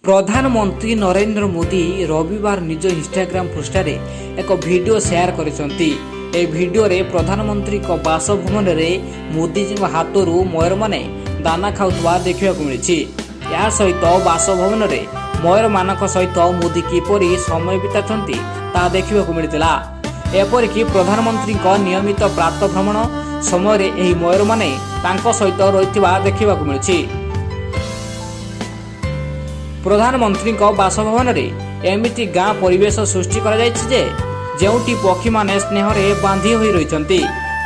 ପ୍ରଧାନମନ୍ତ୍ରୀ ନରେନ୍ଦ୍ର ମୋଦି ରବିବାର ନିଜ ଇନଷ୍ଟାଗ୍ରାମ ପୃଷ୍ଠାରେ ଏକ ଭିଡିଓ ସେୟାର କରିଛନ୍ତି। ଏହି ଭିଡିଓରେ ପ୍ରଧାନମନ୍ତ୍ରୀଙ୍କ ବାସଭବନରେ ମୋଦିଜୀଙ୍କ ହାତରୁ ମୟୂରମାନେ ଦାନା ଖାଉଥିବା ଦେଖିବାକୁ ମିଳିଛି। ଏହା ସହିତ ବାସଭବନରେ ମୟୂରମାନଙ୍କ ସହିତ ମୋଦି କିପରି ସମୟ ବିତାଉଛନ୍ତି, ତାହା ଦେଖିବାକୁ ମିଳିଥିଲା। ଏପରିକି ପ୍ରଧାନମନ୍ତ୍ରୀଙ୍କ ନିୟମିତ ପ୍ରାତଃ ଭ୍ରମଣ ସମୟରେ ଏହି ମୟୂରମାନେ ତାଙ୍କ ସହିତ ରହିଥିବା ଦେଖିବାକୁ ମିଳିଛି। ପ୍ରଧାନମନ୍ତ୍ରୀଙ୍କ ବାସଭବନରେ ଏମିତି ଗାଁ ପରିବେଶ ସୃଷ୍ଟି କରାଯାଇଛି ଯେ, ଯେଉଁଠି ପକ୍ଷୀମାନେ ସ୍ନେହରେ ବାନ୍ଧି ହୋଇ ରହିଛନ୍ତି।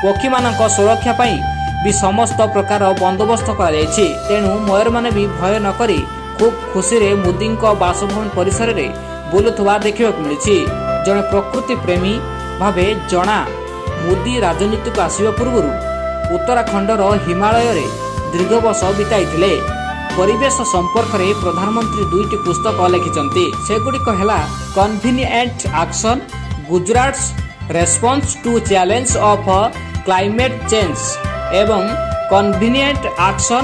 ପକ୍ଷୀମାନଙ୍କ ସୁରକ୍ଷା ପାଇଁ ବି ସମସ୍ତ ପ୍ରକାର ବନ୍ଦୋବସ୍ତ କରାଯାଇଛି। ତେଣୁ ମୟୂରମାନେ ବି ଭୟ ନକରି ଖୁବ୍ ଖୁସିରେ ମୋଦିଙ୍କ ବାସଭବନ ପରିସରରେ ବୁଲୁଥିବା ଦେଖିବାକୁ ମିଳିଛି। ଜଣେ ପ୍ରକୃତି ପ୍ରେମୀ ଭାବେ ଜଣା ମୋଦି ରାଜନୀତିକୁ ଆସିବା ପୂର୍ବରୁ ଉତ୍ତରାଖଣ୍ଡର ହିମାଳୟରେ ଦୀର୍ଘ ବର୍ଷ ବିତାଇଥିଲେ। ପରିବେଶ ସମ୍ପର୍କରେ ପ୍ରଧାନମନ୍ତ୍ରୀ ଦୁଇଟି ପୁସ୍ତକ ଲେଖିଛନ୍ତି। ସେଗୁଡ଼ିକ ହେଲା "Convenient Action: Gujarat's Response to Challenge of Climate Change" ଏବଂ "Convenient Action: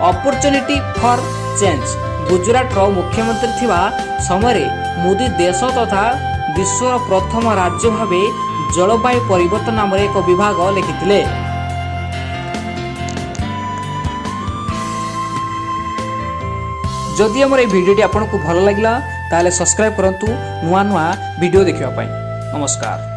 Opportunity for Change"। ଗୁଜରାଟର ମୁଖ୍ୟମନ୍ତ୍ରୀ ଥିବା ସମୟରେ ମୋଦି ଦେଶ ତଥା ବିଶ୍ୱର ପ୍ରଥମ ରାଜ୍ୟ ଭାବେ ଜଳବାୟୁ ପରିବର୍ତ୍ତନ ନାମରେ ଏକ ବିଭାଗ ଲେଖିଥିଲେ। ଯଦି ଆମର ଏହି ଭିଡ଼ିଓଟି ଆପଣଙ୍କୁ ଭଲ ଲାଗିଲା, ତାହେଲେ ସବସ୍କ୍ରାଇବ୍ କରନ୍ତୁ ନୂଆ ନୂଆ ଭିଡ଼ିଓ ଦେଖିବା ପାଇଁ। ନମସ୍କାର।